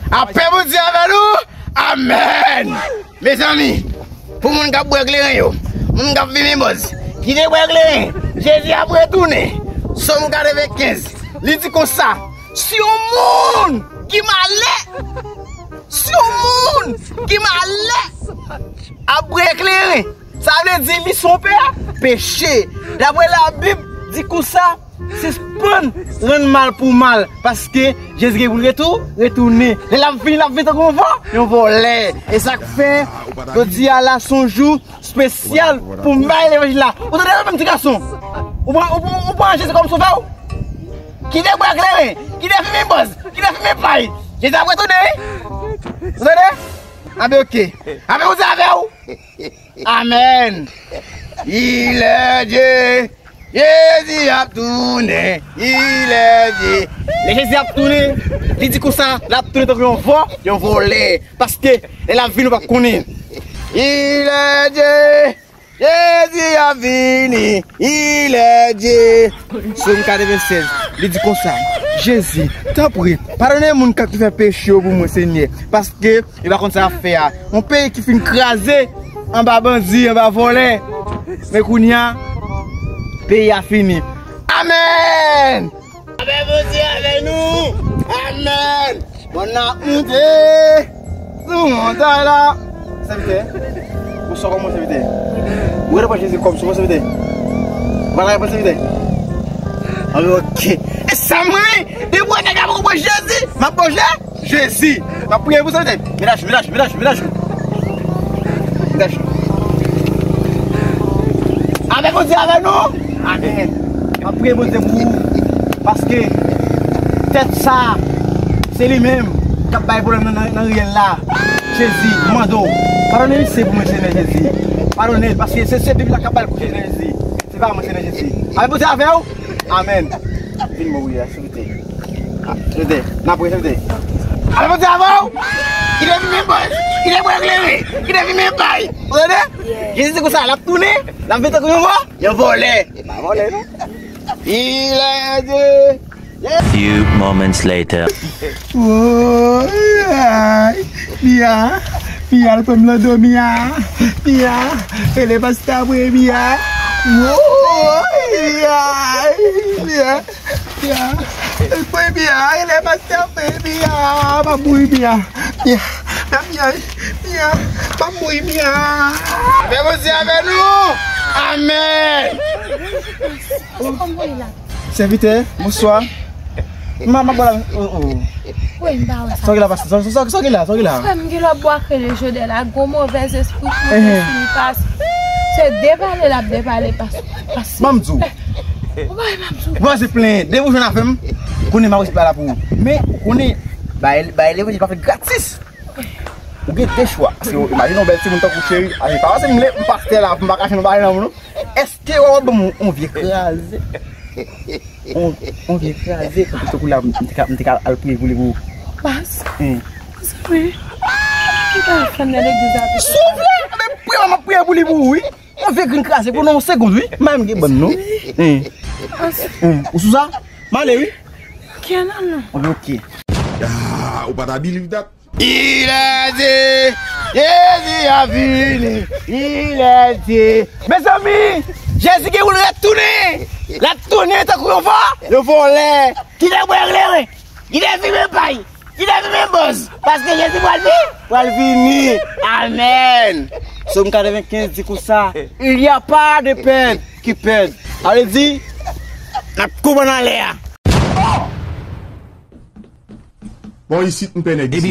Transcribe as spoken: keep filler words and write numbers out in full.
Lapè Bondye avè nou. Amèn. Mezanmi, pou moun k ap bwè kleren yo, moun k ap fimen bòz, kite bwè kleren. Jezi ap retounen. Sòm katrevenkenz, li di konsa, si yon moun ki malè, si yon moun ki malè ap bwè kleren, sa vle di li se yon pe-, peche. Dapre Labib, di konsa, sispann rann mal pou mal, paske Jezi gen pou l retou-, retounen. Lè l ap vini, l ap vini tankou yon vò-, yon vòlè. E sa k fè, jodi a la, se yon jou espesyal pou m bay levanjil la. Ou tande menm ti gason? Ou pran, ou, ou, ou pran Jezi kòm sovè w? Kite bwè kleren, kite fimen bòz, kite fimen pay. Jezi ap retounen, wi. Ou tande? Anben, oke. Anben, Bondye avè w. Amèn. Il est Dieu. Jezi ap tounen. Il est Dieu. Lè Jezi ap tounen, li di konsa, l ap tounen tankou yon vò-, yon vòlè. Paske lè l ap vini, ou p ap konnen. Il est Dieu. Jezi ap vini. Il est Dieu. Sòm katrevennsèz, li di konsa, Jezi, tanpri, padone moun k ap fè peche yo pou mwen, Senyè, paske yo pa konn sa y ap fè a. Yon peyi ki fin kraze anba bandi, anba vòlè. Men kounye a, peyi a fini. Amèn! Amèn, Bondye avè nou! Amèn! Bon, n ap moute sou montay la. Sèvitè, ou sòv kòm sèvitè. Ou rete pran Jezi kòm sòv sèvitè. Ou pa rete pran sèvitè. Anben, oke. E sa mwen, depi w nèg la poko pran Jezi, m ap pran Je-, Jezi. M ap priye pou sèvitè. Medaj, medaj, medaj, medaj. Medaj. Avèk Bondye avè nou. Amèn. M ap priye Bondye pou ou. Paske tèt sa, se li menm k ap bay pwoblèm nan, nan, nan riyèl la. Jezi, m mande w, padone misye pou mwen, Senyè Jezi. Padone l, paske se, se Bib la k ap bay l pou Senyè Jezi. Se pa mwen, Senyè Jezi. Amèn, Bondye avè w. Amèn. Vin mwen, wi, a, sèvitè. A, sèvitè, n ap priye, sèvitè. Amèn, Bondye avè w. Kite fimen bòz, kite bwè kleren, kite fimen pay. Ou tande? Jezi di konsa, l ap tounen, l ap vin tankou yon vò-, yon vòlè. E pa vòlè, non. Il est Dieu. Few moments later. Woy, ay, Mia, Mia, al pran m nan do, Mia, Mia, rele pastè a pou Mia. Woy, Mia, Mia, Mia, al pran Mia, rele pastè a pou Mia, m ap mouri, Mia, Mia, Mia, Mia, m ap mouri, Mia. Avè Bondye avè nou. Amèn. Sèvitè, bonswa. M a, m a, oh, oh. Wi, m pa wè sa. Sa w gen la, pastè? Sa, sa, sa w gen la? Sa w gen la? Frè m, gen lòt bwa krele jodè la, gwo movèz espri ki fini pase. Se depale l ap depale, pase, pase. Ban m di w. Ou pa wè, ban m di w. Ou pa se plenyen. Depi w jwenn avè m, konnen m ap rete la pou ou. Men, ou konnen, bay, bay levanjil pa fèt gratis. Ou gen de chwa. Paske, imajine yon bèl timoun tankou Cheri. A, se pa paske m le, m pastè la, m pa ka jwenn yon bagay nan moun, non. Èske w ap ban m yon, yon vye kraze? Yon, yon vye kraze, tankou, tankou la, m te ka, m te ka al priye pou li pou ou. Baz, hmm, mezanmi, ki ka fè nan legliz la? Si w vle, men priye, m ap priye pou li pou ou, wi. Yon vye grenn kraze pou nan yon segond, wi. M pa menm gen bann, non. Hmm. Baz. Hmm. Ou sou sa? M ale, wi. Ok, non, non. Ok, ok. Ah, ou pa ta believe that? Il est Dieu, Jezi ap vini, il est Dieu. Mezanmi, Jezi gen pou l retounen. L ap tounen tankou yon vò-, yon vòlè. Kite bwè kleren, kite fimen pay, kite fimen bòz. Paske Jezi pral vi-, pral vini. Amèn. Sòm katrevenkenz di konsa, il y a pas de perd qui perd. Sa vle di, n ap koupe nan lè a. Bon, isit, m pè nèg isit.